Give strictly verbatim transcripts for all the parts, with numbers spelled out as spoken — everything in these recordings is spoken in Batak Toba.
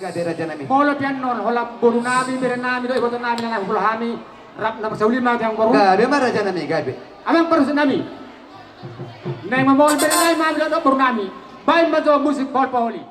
Gabe, rajanami. Molo pe annon holan borunami, berenami dohot ibotonami na naeng hupaboa hami, rap na marsaulima, amang boru. Gabe ma, rajanami, gabe. Amang parhusip nami, naeng mamboan berenami ma hami dohot borunami. Baen ma jo musik paholi-paholi.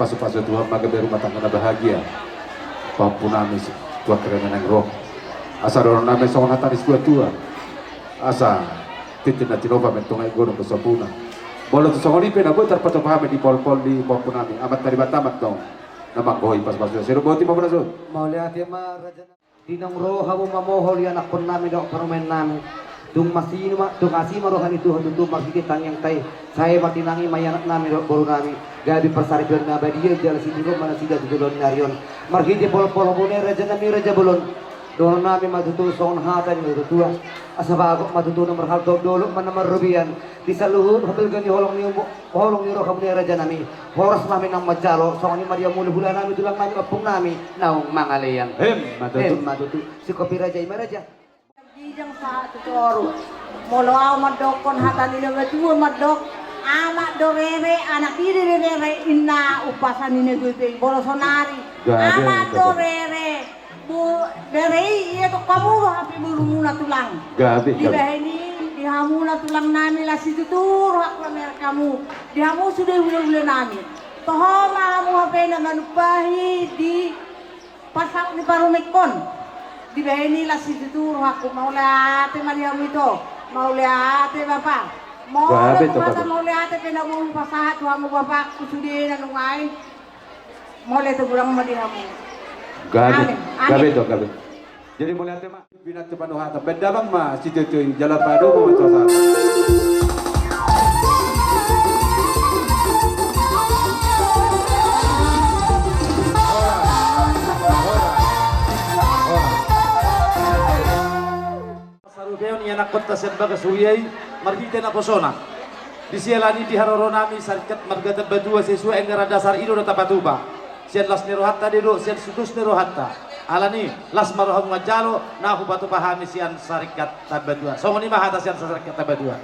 Pasu-pasu Tuhan ma gabe rumah tangga na bahagia. Pahompu nami si tuak rena nang ro. Asa dohonon nami songon hata ni situatua. Asa tintin na tinopa mentong ai godang do sampuna. Molo tu songon i pe na boi tarpatupa hami di polpol di pahompu nami. Amanta Debata ma antong na manggohi pasu-pasu. Sai do boti pahompu na son. Mauliate ma raja. Di naung ro hamu mamohol ianakhon nami dohot parumaen nami. Tung masi ma, tung asi ma roha ni Tuhan tutu marhite tangiangta i. Sai martinangi ma ianaknami dohot borunami. Gabe parsaripeon na badia jala sitiruon ma nasida tu joloan ni ari on. Marhite polpol hamu nai rajanami raja bolon. Dohonon nami ma tutu songon hata ni natuatua. Asa bagot ma tutu na marhalto, dolok ma na marrobean. Di saluhut habalga ni holong ni umu-, holong ni rohamu nai rajanami. Horas ma hami naung manjalo, songon i ma di hamu hulahulanami, tulangnami, ompungnami naung mangalean. Emma tutu. Emma tutu. Sikopi raja i ma raja. Ginjang sahat tu toru. Molo au mandokkon hata ni natuatua mandok, amak do rere, anak i do rere, inna umpasa ni natuatua i. Molo sonari, gabe, amak do rere. Bo, bere i, ia tong hamu do hape borumuna tulang. Gabe, gabe. Dibahen i, di hamuna tulangnami las situtu rohangku mamereng hamu. Di hamu sude hulahulanami. Toho ma hamu hape na manumpahi di pasahat ni parumaenkon. Dibahen i las situtu rohangku. Mauliate ma di hamu ito. Mauliate bapa. Molo gabe, tu hata mauliate pe na boi hupasahat tu hamu bapakku sude na nuaeng. Mauliate godang ma di hamu. Gabe. Amin. Amin. Gabe to, gabe. Jadi mauliate ma. Pinantipan do hata. Baen damang ma sitio-tio i jala padomu ma tu hata. Sarupeon ianakhonta sian bagas huria i marhite naposona. Di siala ni i di haroronami sarikat marga Tambatua sesuai anggaran dasar i do na tapatupa. Sian las ni rohanta do i, sian situs ni rohanta. Alani i las ma rohamu manjalo na hupatupa hami sian sarikat Tambatua. Songon i ma hata sian sarikat Tambatua.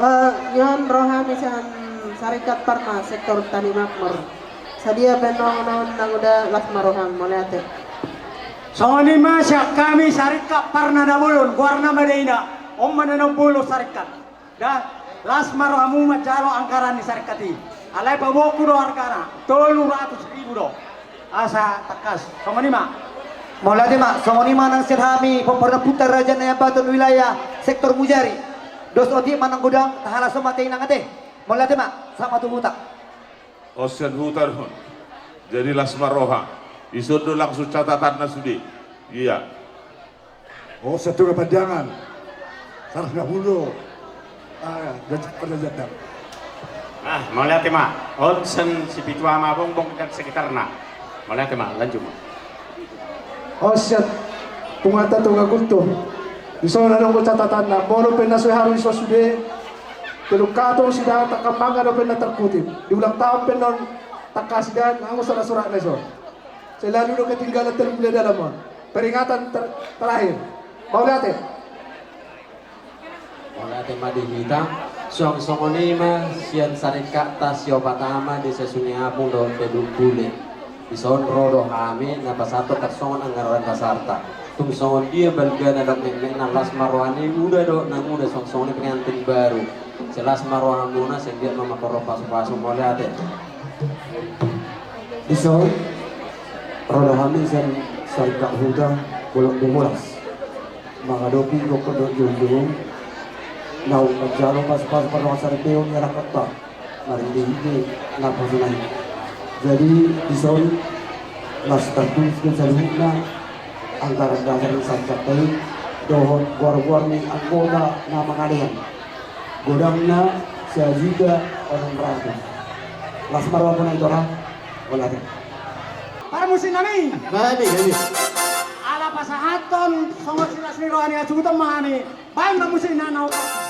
Eh, nion rohami sian sarikat Parna sektor Tani Makmur. Sadia pe annon, annon na uda las ma roham, mauliate. Songon i ma sian hami sarikat Parna na bolon, goarna ma da ina, on ma na naung bolon sarikat. Da, las ma rohamu manjalo anggaran ni sarikat i. Alai paboaonku do argana, tolu ratus ribu do. Asa tangkas, songon i ma. Mauliate ma, songon i ma nang sian hami, pahompu ni ompunta Raja Naiambaton wilayah sektor Mujari. Dos otik ma nang godang, tahalashon ma ate inang ate. Mauliate ma, sahat ma tu huta. On sian huta do on. Jadi las ma roha. Dison do langsung catatanna sude. Ia. Oh, sian Tonga Panjangan. Saras na hulo. Ah, gaji pada jatah. Ah, mauliate ma. On sian Sipitu Ama Bongbong dan sekitarna. Mauliate ma, lanjut ma. On sian Punguanta Tonga Guntur. Dison adong do catatanna. Molo pe na so haru dison sude. Teluk katong sida tangkas mangan dope na tarkutip. Di ulang tahun pe annon tangkas sida nang surat-suratna dison. Selalu do ketinggalan teluk bule dalam on. Peringatan ter-, terakhir. Mauliate. Mauliate ma di hita. Suang songon i ma sian sarikat ta siopat ama di Sesuni Apung dohot Teluk Bule. Dison ro do hami na pasahathon tarsongon anggaran dasarta. Tung songon dia balgana dohot mekmekna las ma roha ni uda dohot na muda songon songon i pengantin baru. Sai las ma rohamuna sai anggiat ma mangkorhon pasupasu mauliate. Dison ro do hami sian sarikat huta Bolok Bomolas. Mangadopi gokhon dohot jongjong naung manjalo pasupasu pardongan saripeon ni anakhonta marhitehite naposona i. Jadi dison las tartulis do saluhutna anggaran dasar ni sarikat i dohot goargoar ni anggota na mangalean. Godangna sajuta onom ratus. Las ma rohamuna i torang. Mauliate. Parmusiknami. Gabe, gabe. Ala pasahathon songon silas ni roha ni hasuhuton ma hami. Baen ma musikna na opat.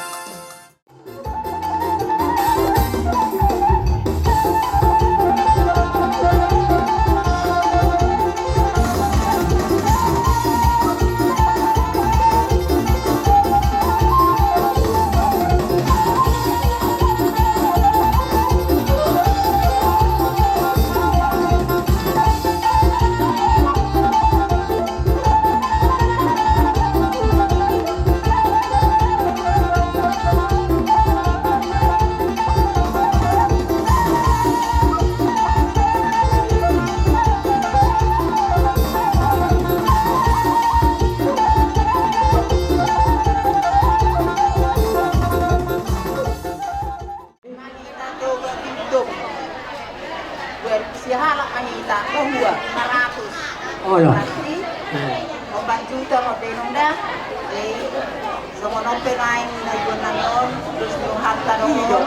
Halak ma hita, oh, dua ratus. Olo. Berarti, hmm, opat juta ma pe nang da. Jadi, songon on pe naeng na iboan nami on, terus nunghanta do on.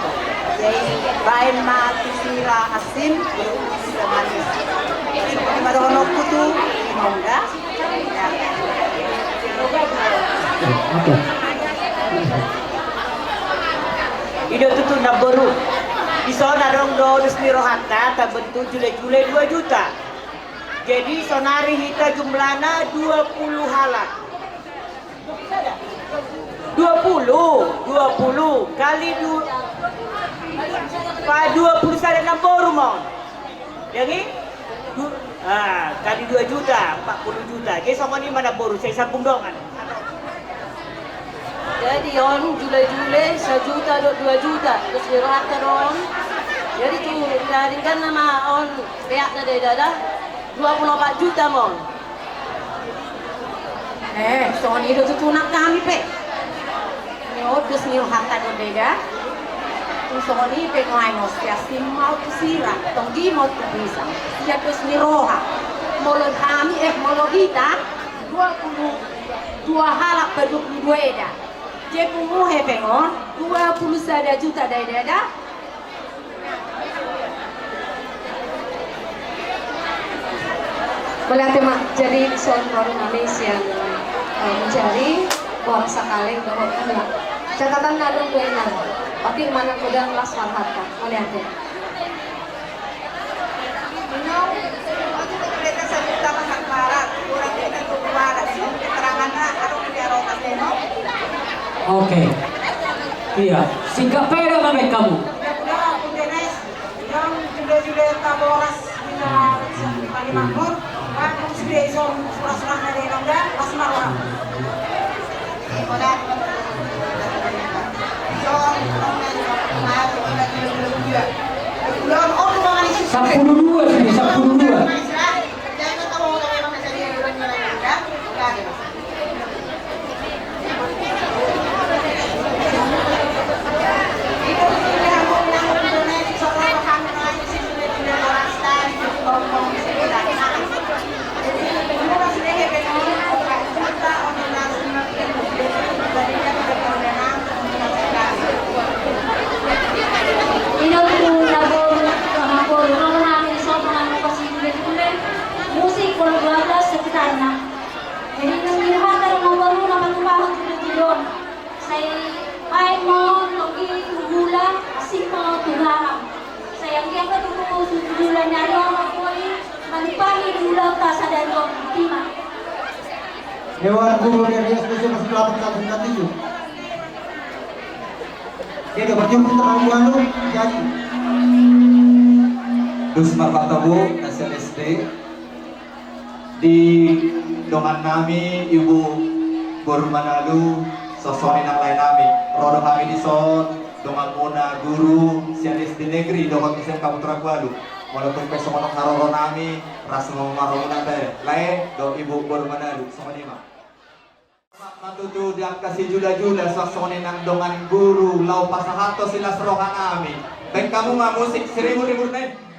Jadi, baen ma tu sira asin, terus sira manis. Songon i ma dohononku tu inong da. Oke. I do tutu namboru. Dison adong do dos ni rohanta, tabentuk jule-jule dua juta. Jadi, sonari hita jumlahna dua puluh halak. Dua puluh, dua puluh kali du-, pa dua puluh sada namboru ma on. Jadi, du-, ah, kali dua juta, empat puluh juta. Jadi, songon i ma namboru, sai sambung dongan. Jadi, on jule-jule sajuta dohot dua juta, dos ni rohanta do on. Jadi, tu, na denggan nama on, peakna da, da, da. Dua puluh opat juta ma on. Eh, songon i do tutu nang hami pe. Ni on dos ni rohanta do da, da. Tu songon i pe nuaeng on, sai asin ma on tu sira, tonggi ma on tu pisang. Sian dos ni roha. Molo hami, eh, molo hita, dua puluh dua halak pe dua puluh dua eda. Jadi pungu he pe on, dua puluh sada juta da, da, da. Mauliate ma, jadi dison ro nami sian, eh, Munjari, boras sakaleng dohot gula. Catatan na adong do inang. Otik ma nang godang las marhata. Mauliate. Oke. Iya, singkat pede ma baen hamu. Sampulu dua sude, sampulu dua. Musik pukul dua belas sekitarna. Jadi, nang di rumah, kalau mau baru, nama rumah, untuk di Sai baen ma on tonggi tu gula, asin ma on tu garam. Sai anggiat ma tutu tu gula ni ari on, boi manumpahi gula ta sadari on. Botima. Dewan Guru R D S P C kelas delapan satu sembilan tujuh. Dia dapat jemput terlalu anu, jadi. Dos marhata hamu na sian S D. Di dongan nami, ibu boru Manalu, songon i nang lae nami. Ro do hami dison, donganmuna guru sian S D negeri dohot S M K Putra Kualu. Molo tung pe songon on haroro nami, ras ma marorot muna be. Lae dohot ibu boru Manalu, songon i ma. Matutu di angka sijula-jula, songon i nang dongan guru laho pasahathon silas roha nami. Baen hamu ma musik siribur-ribur na i.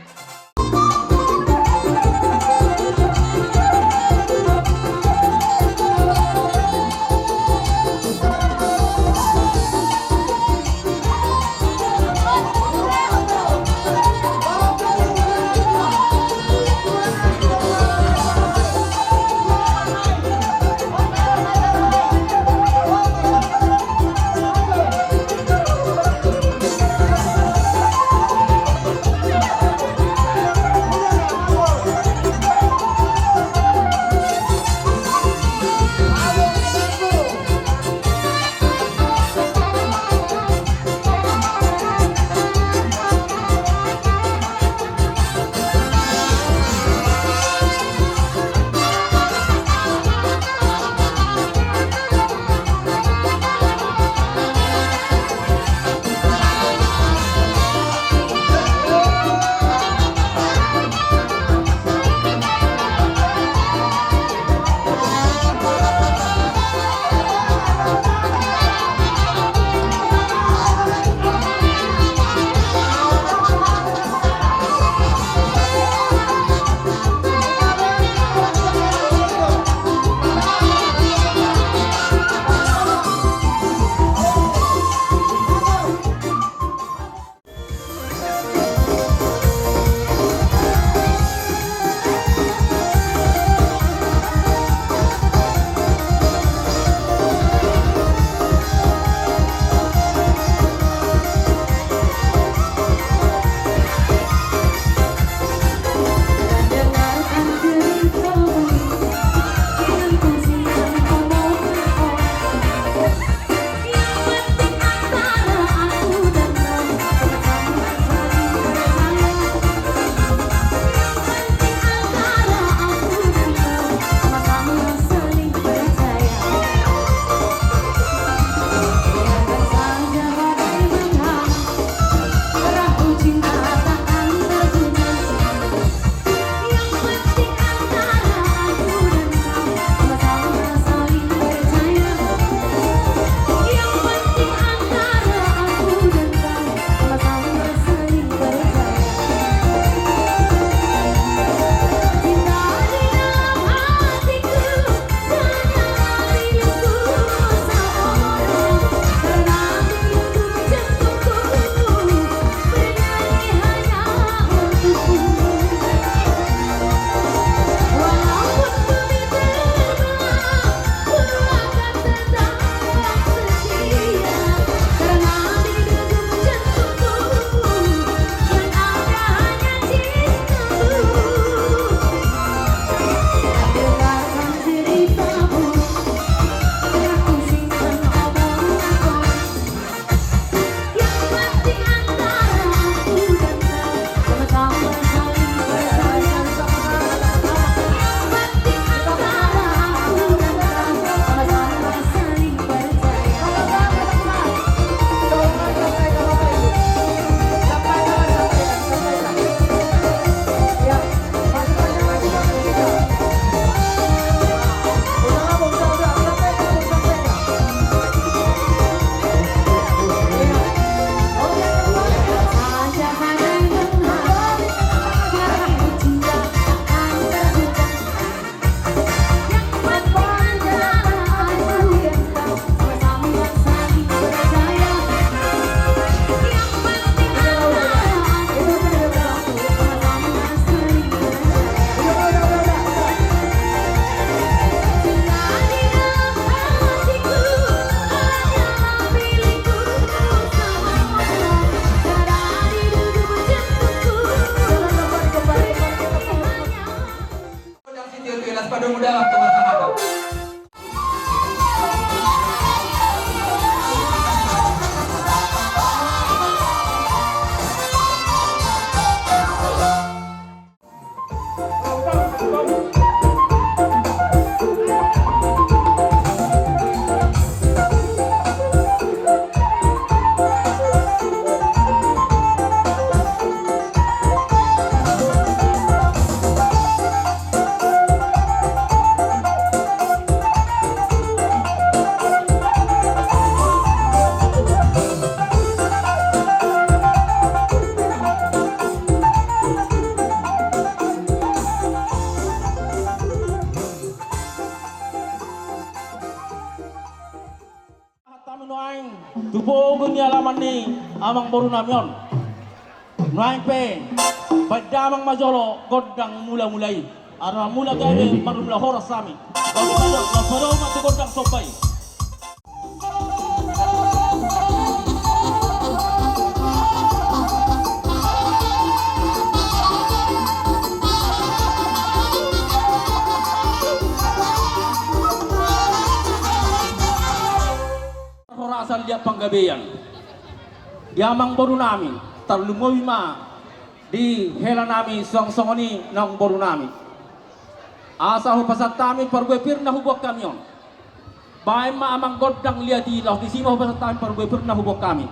Padomu dalan tu masyarakat. Hami nuaeng tu pogu ni alaman ni amangboru nami on. Nuaeng pe baen damang ma jolo gondang mula-mula i. Ala mula gabe marmula horas hami. Laos padomu ma tu gondang somba i. Horasan liat panggabean di amangboru nami, tarlumobi ma di hela nami suang songon i naung boru nami. Asa hupasahat hami parbue pir na huboan hami on. Baen ma amang gondang liat i, laos disi ma hupasahat hami parbue pir na huboan hami.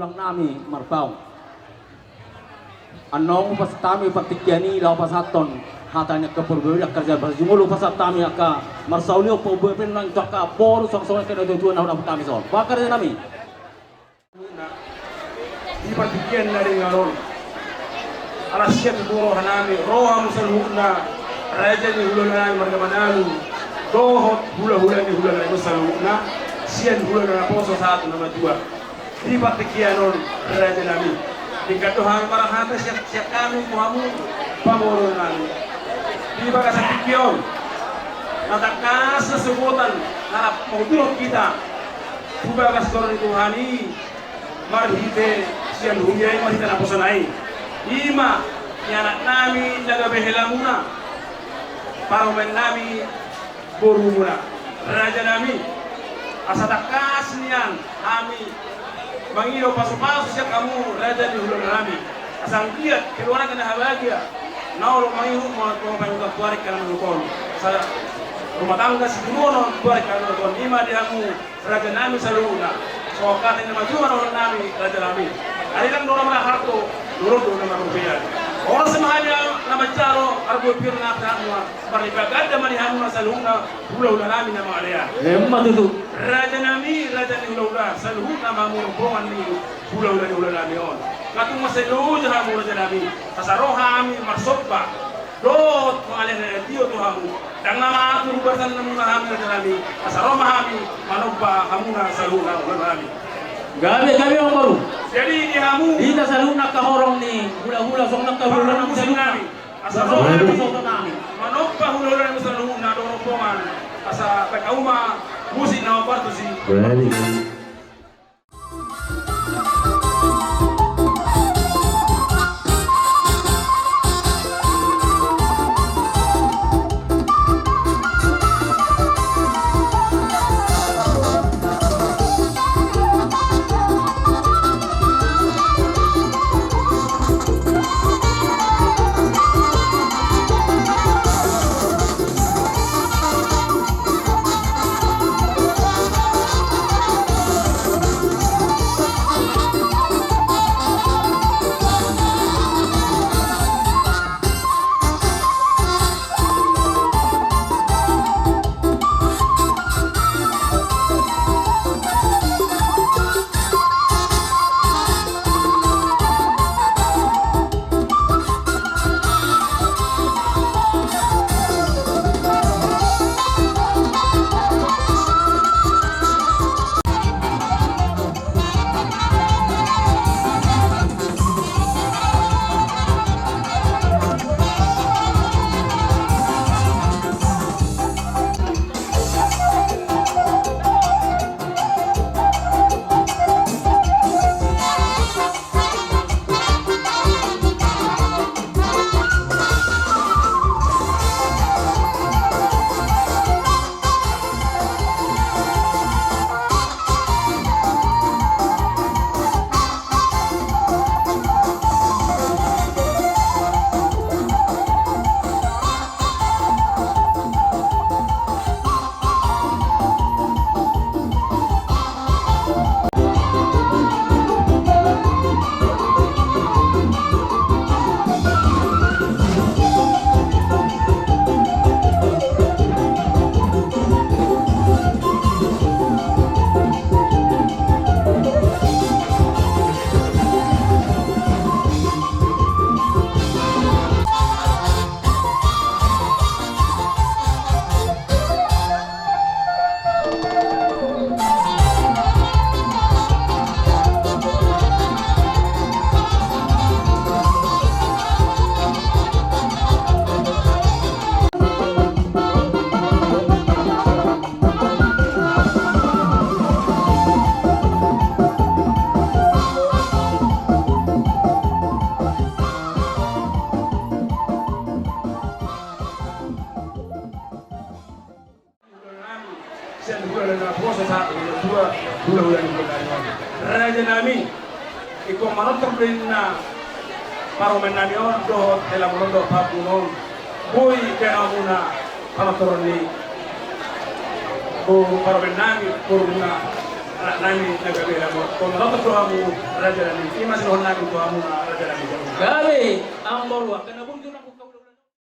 Bang nami Marpaung. Annon hupasahat hami partingkian i laho pasahathon hata ni angka parubaya, angka raja, parjolo hupasahat hami angka marsaulihon parubaya pe nang tu angka boru songon songon angka natuatua na hudapot hami son. Bang angka raja nami. Di partingkian na ringan on, ala sian tu roha nami, ro hamu saluhutna, raja ni hulahula nami marga Manalu, dohot hulahula ni hulahula nami saluhutna, sian hulahula naposo sahat tu na matua. Di partingkian on, raja nami, denggan do hami marhata sian, sian hami tu hamu, pamoruon nami. Di bagasan tingki on, na tangkas sogot na rap mangudurhon hita tu bagas joro ni Tuhan i, marhite sian huria i, marhite naposona i. I ma nianak nami na gabe helamuna, parumaen nami, borumuna, raja nami. Asa tangkas nian hami mangido pasupasu sian hamu, raja ni hulahula nami. Asa anggiat keluarga na habagia, na olo mangihut ma tu panutan tu ari na mangihut on. Asa rumah tangga siturunon tu ari na mangihut on. I ma di hamu, raja nami saluhutna. Songon hata ni na matua dohonon nami, raja nami. Ari ndang do na marhalto, dohot do na marrupea. Horas ma hami na manjalo, argo pir na tahanua. Marlipatganda ma di hamu na saluhutna, hulahula nami na mangalean. Emma tutu. Raja nami, raja ni hulahula, saluhutna ma hamu rombongan ni hulahula ni hulahula nami on. Nga tung mansai loja hamu, raja nami. Asa ro hami marsomba dohot mangalean na tio tu hamu. Ndang na matur barisan namuna hami, raja nami. Asa ro ma hami manomba hamuna saluhutna, hulahula nami. Gabe, gabe, amangboru. Jadi di hamu, hita saluhutna angka horong ni hulahula, songon angka hulahula nami saluhutna. Asa ro hami manomba hulahula nami saluhutna dohot rombongan. Asa baen hamu ma musik na mambartusi. Sian hulahula naposo sahat tu na matua, hulahula ni hulahula nami on. Raja nami, ingkon manortor do ninna parumaen nami on dohot hela muna on dohot pahompu on. Boi gabe hamuna panortoron ni parumaen nami, borumuna. Nami na gabe, lamor. Tong na dapat tu hamu raja nami. Ima sidohonon nami tu hamu na raja nami. Gabe, amang boru, angka na burju nangkin.